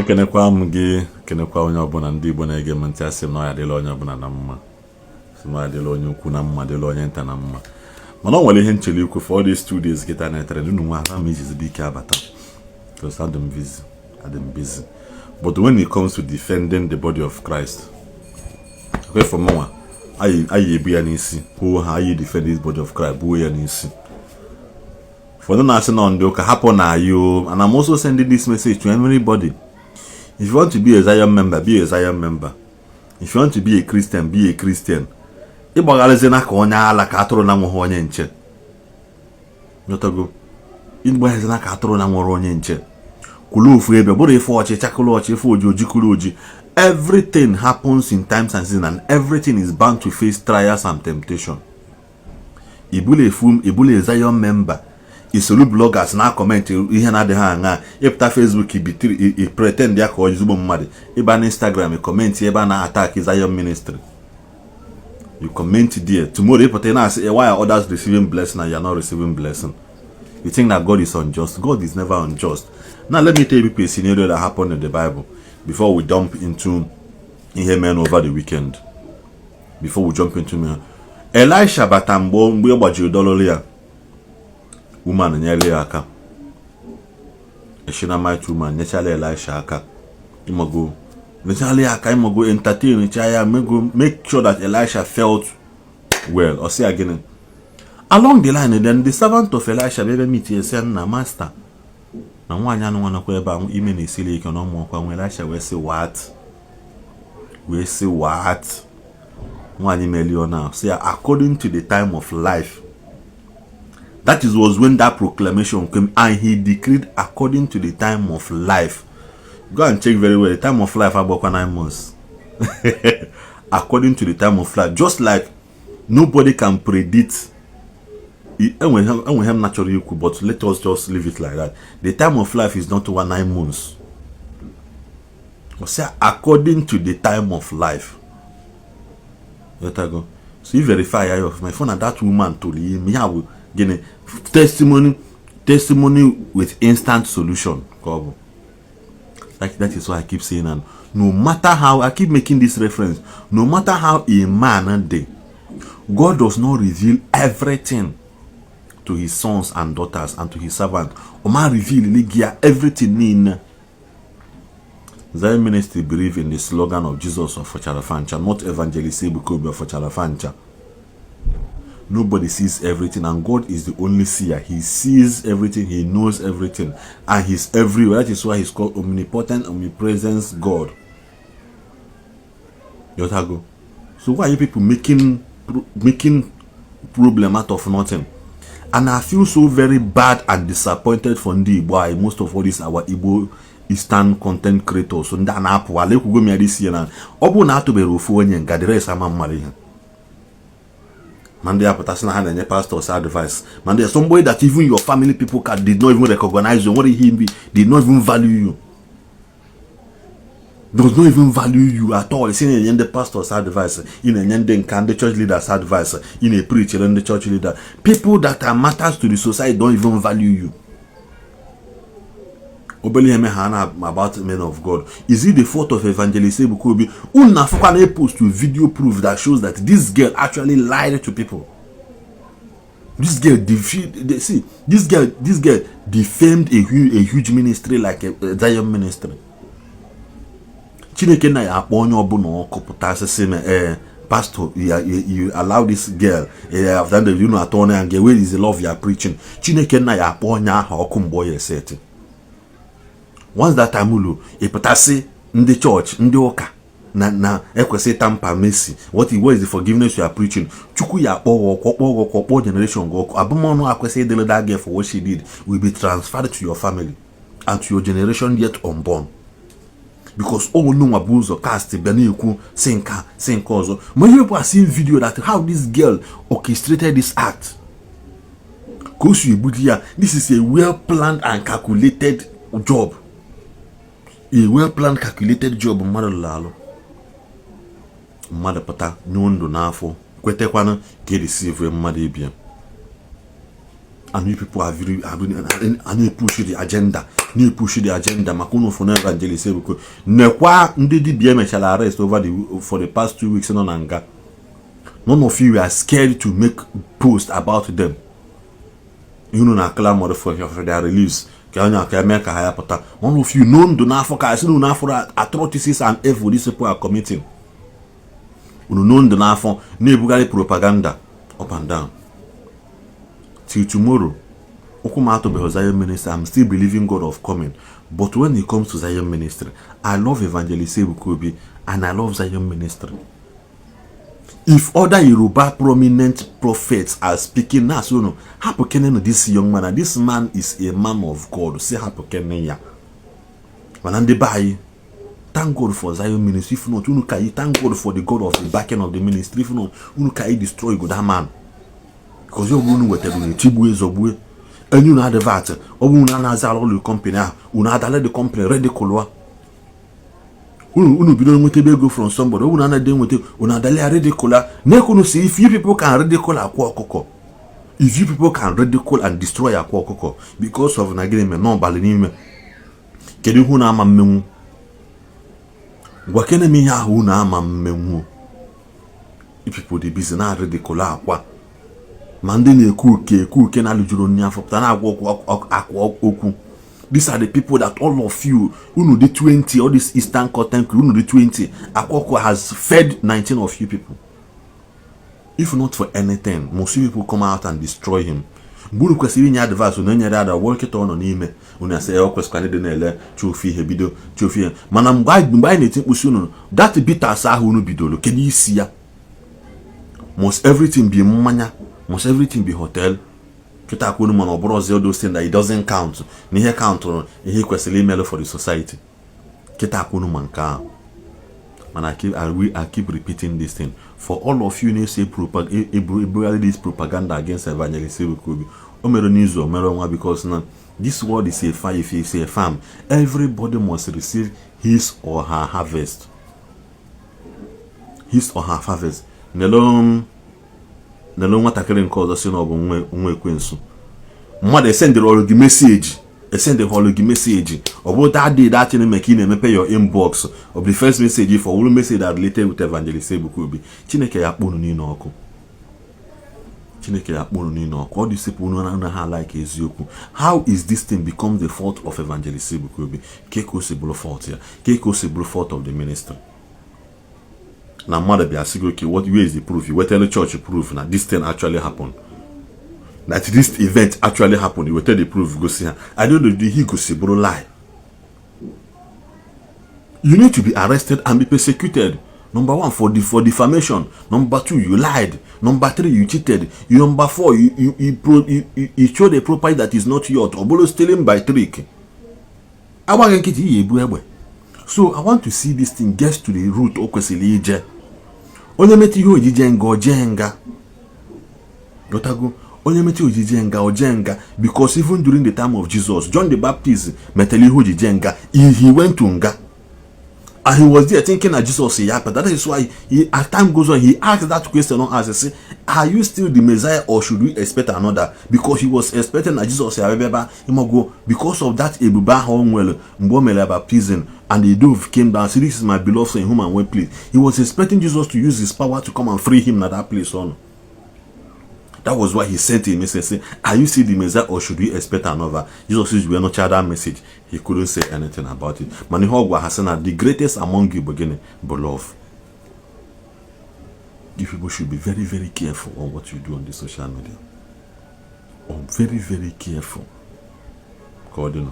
Ekenekwa m gị, kenekwa onye ọbụla. Ndị Igbo na-ege m ntị, asị m na ọ ya adịla onye ọbụla na mma, sị na ọ ya adịla onye ukwu na mma, dịla onye nta na mma. Mana ọ nwere ihe nchele ikwu. For all these 2 days kịta na-etere unu nwa ala m ijizi ike abata because adị m busy, adị m busy. But when it comes to defending the body of Christ, okay, for mụnwa, anyị ebu ya n'isi kwuo ha, anyị defend this body of Christ, buo ya n'isi. Ụfọdụ na-asị nọ ndị ụka hapụ na ayo. And I'm also sending this message to everybody: if you want to be a Zion member, be a Zion member. If you want to be a Christian, be a Christian. Ịgbagharịzina ka onye ala, ka atụrụ na nweghị onye nche. Nyọtago? Ịgbagharịzina ka atụrụ na nwere onye nche. Kwulu ofu ebe, bụrụ ife ọchị chakụrụ ọchị, ife oji ojikụrụ oji. Everything happens in times and season, and everything is bound to face trials and temptation. Ibula efu, ibula Zion member, isolu bloggers na comment ihe na-adịghị aṅa. Ịpụta Facebook, ibitiri pretend ya ka ọ ezigbo mmadụ. Ịba na Instagram, comment ebe a na-attack Zion ministry, you comment there. Tomorrow ịpụta, ị na-asị, "Why are others receiving blessing and you are not receiving blessing?" You think that God is unjust. God is never unjust. Now let me tell you people a scenario that happened in the Bible before we jump into ihe mere over the weekend. Before we jump into me, Elisha bata mgbe ọ gbajiri dọlụlụ ya, woman nyere ya aka. Shunammite woman nyechala Elisha aka, ịmago, nyechala ya aka, ịmago, entertain cha ya, mego make sure that Elisha felt well. Ọ sị ya gịnị? Along the line, then the servant of Elisha bịa meet ya, sị, "Nna, master, na nwaanyị anụ nwa nọkwa ebe a, ime na-esiri ike na ụmụ ọkwa nwa." Elisha wee sị, "What?" Wee sị, "What?" Nwaanyị melio now, sị ya, "According to the time of life." That is was when that proclamation came, and he decreed according to the time of life. Go and check very well. The time of life agbakwa 9 months. According to the time of life. Just like nobody can predict, enweghị m natural ikwu, but let us just leave it like that. The time of life is not over 9 months. Say according to the time of life. Go so you verify ya my phone, and that woman told him ya bụ gịnị? Testimony, testimony with instant solution ka ọ bụ. Like, that is why I keep saying, and no matter how I keep making this reference, no matter how a man dey, God does not reveal everything to his sons and daughters and to his servant. Ọ ma reveal gị ya everything niile. Zion Ministry believe in the slogan of Jesus of Fancha, not Evangelist Ebuka Obi of Fancha. Nobody sees everything, and God is the only seer. He sees everything, he knows everything, and he's everywhere. That is why he's called omnipotent, omnipresence God. Yotago. So why are you people making problem out of nothing? And I feel so very bad and disappointed for ndị Igbo anyị, most of all this our Igbo Eastern content creators, ndị a na-apụ ala. Ekwugo m ya this year na ọ bụrụ na atụbere ofu onye nga, the rest ama mmadụ ihe. Ma ndị apụtasị na ha na-enye pastors advice, ma ndị somebody that even your family people can did not even recognize you, nwere ihe mbi, did not even value you, does not even value you at all. Isi na-enye ndị pastors advice, ị na-enye ndị nka, ndị church leaders advice, ị na-epreachere ndị church leader, people that are matters to the society don't even value you. Obere ihe me ha na about men of God. Is it the fault of Evangelist Ebuka Obi? Unu na-afụkwa na post video proof that shows that this girl actually lied to people. This girl defeat, see, this girl defamed a huge ministry like a Zion ministry. Chineke na ya akpọ onye ọbụla ọkụ pụta asịsị na ee, pastor, you allow this girl, after the you know atọ ya nke, where is the love you are preaching? Chineke na ya akpọ onye ahụ ọkụ mgbe ọ ya eseti. Once that time ulu ịpụtasị ndị chọọchị, ndị ụka na ekwesị tamper mercy, what is the forgiveness you are preaching? Chukwu ya akpọ gị ọkụ, kpọọ gị ọkụ, kpọọ generation gị ọkụ. Abụmọnụ akwesị ịdịrị that girl for what she did will be transferred to your family and to your generation yet unborn, because unu nwa bụ ụzọ cast bịa na-ekwu si nka si nke ọzọ. Ma ihe people are seeing video that how this girl orchestrated this act, ka o si egbuji ya. This is a well planned and calculated job, a well planned, calculated job. Mmadụ lụrụ alụ, mmadụ pụta nyụọ ndụ n'afọ, kwetekwanụ ka e receive mmadụ ibia, and you people are very are na-push the agenda. Na-epush the agenda maka unu fụ na Evangelist Ebuka. Nekwa ndị dibịa emechara arrest over the for the past 2 weeks nọ na nga. None of you are scared to make post about them. Unu na clamor for their release, ka onye aka eme ka ha ya pụta. None of you know ndụ n'afọ ka asị unu n'afọ atrocities and evil these people are committing. Unu know ndụ n'afọ na-ebugharị propaganda up and down. Till tomorrow, ụkwụ m atụbeghị Zion Ministry. I'm still believing God of coming, but when it comes to Zion Ministry, I love Evangelist Ebuka Obi and I love Zion Ministry. If other Yoruba prominent prophets are speaking now, so no, hapụ kene this young man, and this man is a man of God, say hapụ kene ya. Mana ndị be anyị, thank God for Zion Ministry. If not, unu ka yi. Thank God for the God of the backing of the ministry. If not, unu ka yi destroy go that man, because ya unu wetara unu etigbue zọgbue enyi unu advert. Ọ bụrụ unu anaghị alụ ụlọ company ahụ, unu adala the company ridicule. Unu bido nwetebe ego from somebody, ọ bụrụ na anaghị enweta, unu adala ya ridicule. Na-ekwunu si, if you people can ridicule Akwa Ọkụkọ, if you people can ridicule and destroy Akwa Ọkụkọ because of na gịnị mere n'ọbalị n'ime, kedu ihe unu ama mmenwu? Gwa kene m ihe ahụ unu ama mmenwu. You people dị busy na ridicule Akwa, ma ndị na-ekwu uke ekwu uke na-alụjuru nri afọ pụta na-agwa akwa okwu. These are the people that all of you, unu dị 20, all this eastern content, unu dị 20. Akwa Ọkụkọ has fed 19 of you people. If not for anything, most you people come out and destroy him. Mgbe unu kwesịrị inye advice, unu enyere ada wọ nkịta ọ nọ n'ime unu asị ya, ọ kwesịkwara ịdị na-ele chofu ihe bido chofu ihe. Mana mgbe anyị na-eti mkpusi unu, that bitters ahụ unu bidoro, kedu isi ya? Must everything be mmanya? Must everything be hotel? Kịta kwunu, mana ọ bụrụ ọzọ, those things that it doesn't count, na ihe countụrụ ihe kwesịrị imelụ for the society. Kịta kwunu ma nke ahụ. Mana I keep repeating this thing for all of you na-ese ebugharị this propaganda against Evangelist Ebuka Obi. O mere n'izu, o mere ọnwa, because na this world is a fire. If it's a farm, everybody must receive his or her harvest, his or her harvest. Nelo nwatakịrị nke ọzọ si na ọ bụ nwa ekwensu. Mmadụ esendịrị ọrụ gị message, esendịrị ọrụ gị message, ọ bụrụ that day, that thing eme ka ị na-emepe your inbox of the first message, if ọ bụrụ message that related with Evangelist Ebuka Obi, Chineke ya kpọọ unu niile ọkụ. Chineke ya kpọọ unu niile ọkụ. Ọ dịsịpụ unu na ha like eziokwu. How is this thing become the fault of Evangelist Ebuka Obi? Ke ka o si bụrụ fault ya? Ke ka o si bụrụ fault of the ministry? Na mmadụ bịa sị gị, "Okay, what, where is the proof?" You wetara church proof na this thing actually happened, that this event actually happened. You wetara the proof gosi ha. I don't know, the he gosi bụrụ lie. You need to be arrested and be persecuted. Number one, for defamation. Number two, you lied. Number three, you cheated. You number four, you showed a property that is not yours. Ọ bụrụ stealing by trick, agbaghị nkịtị iyi ebu egbe. So I want to see this thing gets to the root. O kwesịrị ije onye metụ ihe ojije nga, ojee nga. Gotago onye metụ ojije nga, ojee nga, because even during the time of Jesus, John the Baptist metere ihe ojije nga. He went to nga and he was there thinking that Jesus ya. But that is why he, as time goes on, he asked that question on as say, "Are you still the Messiah or should we expect another?" Because he was expecting that Jesus ya bịaba ịmago, because of that ebube ahụ o nwere mgbe o mere baptism and the dove came down, say, "This is my beloved son in whom I'm well pleased." He was expecting Jesus to use his power to come and free him na that place on. That was why he sent a message, say, "Are you still the Messiah or should we expect another?" Jesus is wee nụcha that message, he couldn't say anything about it. Mana ihe ọ gwa ha sị na the greatest among you bụ gịnị? Bụ love. You people should be very, very careful on what you do on the social media. On very, very careful. Ka ọ dị nụ.